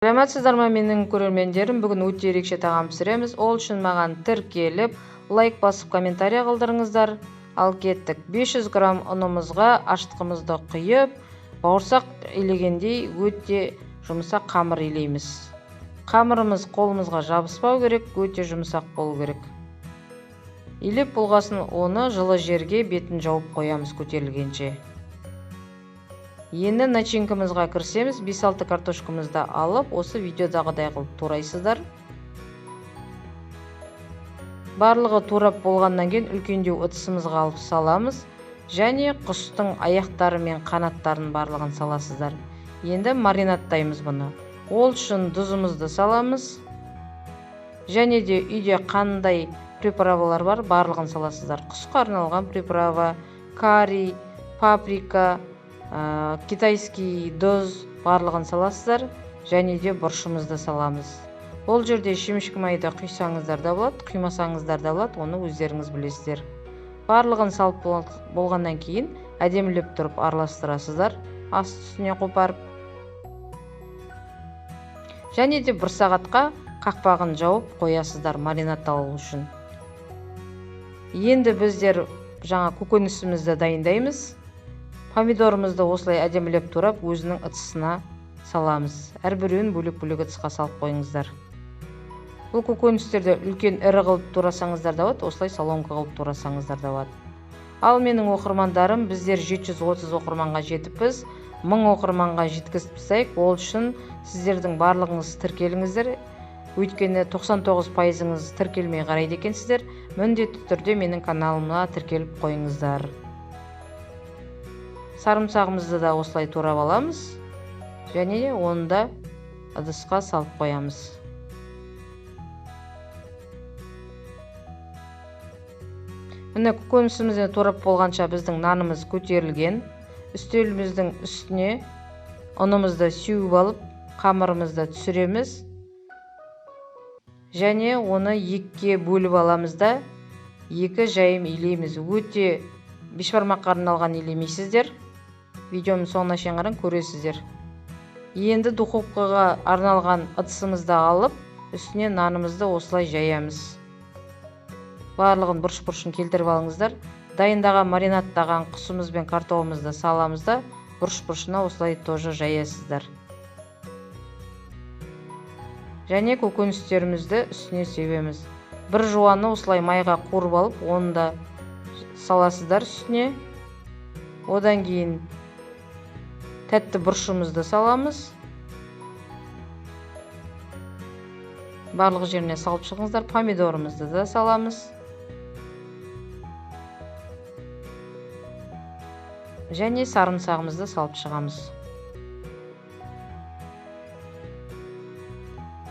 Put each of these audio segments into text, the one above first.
Саламатсыздар ма, менің көрермендерім? Бүгін өте ерекше тағам пісіреміз. Ол үшін маған тіркеліп, лайк басып, комментарий қалдырыңыздар. Ал кеттік. 500 грамм ұнымызға ашытқымызды құйып, бауырсақ илегендей өте жұмсақ қамыр илейміз. Қамырымыз қолымызға жабыспау керек, өте жұмсақ болу керек. Илеп болғасын оны жылы жерге бетін жауып қоямыз көтерілгенше. Енді начинкамызға кірісеміз. 5-6 картошкамызды алып, осы видеодағыдай қылып турайсыздар. Барлығы турап болғаннан кейін үлкендеу ыдысымызға алып саламыз. Және құстың аяқтары мен қанаттарын барлығын саласыздар. Енді маринадтаймыз бұны. Ол үшін тұзымызды саламыз. Және де үйде қандай приправалар бар, барлығын саласыздар. Құсқа арналған приправа, карри, паприка, китайский тұз, барлығын саласыздар. Және де бұрышымызды саламыз. Ол жерде шемішкі майды құйсаңыздар да болады, құймасаңыздар да болады, оны өздеріңіз білесіздер. Барлығын салып болғаннан кейін әдемілеп тұрып араластырасыздар, ас үстіне қопарып. Және де бір сағатқа қақпағын жауып қоясыздар маринадталу үшін. Енді біздер жаңа көкөнісімізді дайындаймыз. Помидорымызды осылай әдемілеп турап, өзінің ыдысына саламыз. Әрбіреуін бөлек-бөлек ыдысқа салып қойыңыздар. Бұл көкөністерді үлкен ірі қылып турасаңыздар да болады, осылай соломка қылып турасаңыздар да болады. Ал менің оқырмандарым, біздер 730 оқырманға жетіппіз, 1000 оқырманға жеткізіп тастайық. Ол үшін сіздердің барлығыңыз тіркеліңіздер. Өйткені 99%-ыңыз тіркелмей қарайды екенсіздер. Міндетті түрде менің каналыма тіркеліп қойыңыздар. Сарымсағымызды да осылай турап аламыз. Және оны да ыдысқа салып қоямыз. Міне көкөнісімізді турап болғанша біздің нанымыз көтерілген. Үстеліміздің үстіне ұнымызды сеуіп алып, қамырымызды түсіреміз. Және оны екіге бөліп аламыз да, екі жайым илейміз. Өте бешбармаққа арналған илемейсіздер. Видеоның соңына шейін қараң, көресіздер. Енді духовкаға арналған ыдысымызды алып, үстіне нанымызды осылай жаямыз. Барлығын бұрыш-бұрышын келтіріп алыңыздар. Дайындаған, маринадтаған құсымыз бен картогымызды саламыз да, бұрыш-бұрышына осылай тоже жаясыздар. Және көкөністерімізді үстіне себеміз. Бір жуаны осылай майға қуырып алып, оны да саласыздар үстіне. Одан кейін тәтті бұрышымызды саламыз. Барлық жеріне салып шығыңыздар. Помидорымызды да саламыз. Және сарымсағымызды салып шығамыз.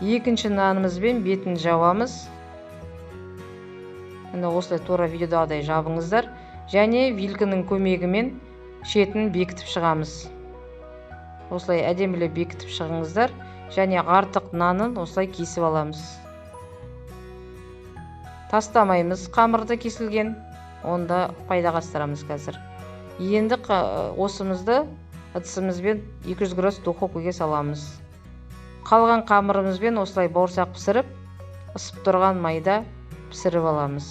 Екінші нанымызбен бетін жабамыз. Міне осылай тура видеодағыдай жабыңыздар. Және вилкінің көмегімен шетін бекітіп шығамыз. Осылай әдемілеп бекітіп шығыңыздар. Және артық нанын осылай кесіп аламыз. Тастамаймыз қамырды кесілген, онда пайдаға асырамыз қазір. Енді осымызды ыдысымызбен 200 градус духовкаға саламыз. Қалған қамырымызбен осылай бауырсақ пісіріп, ысып тұрған майда пісіріп аламыз.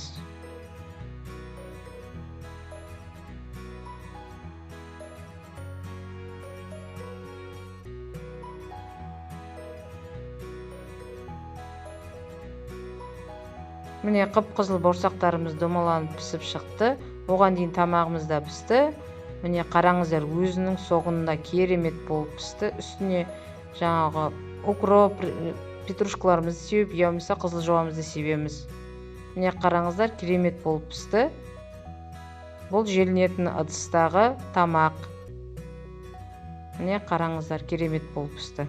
Міне қып-қызыл бауырсақтарымыз домаланып пісіп шықты. Оған дейін тамағымыз да пісті. Міне қараңыздар, өзінің соғында керемет болып пісті. Үстіне жаңағы укроп, петрушкаларымызды сеуіп, я болмаса қызыл жуамызды себеміз. Міне қараңыздар, керемет болып пісті. Бұл желінетін ыдыстағы тамақ. Міне қараңыздар, керемет болып пісті.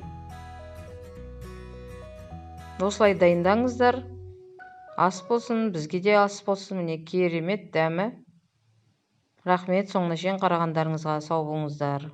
Осылай дайындаңыздар. Ас болсын, бізге де ас болсын. Міне керемет дәмі. Рахмет, соңына шейін қарағандарыңызға, сау болыңыздар.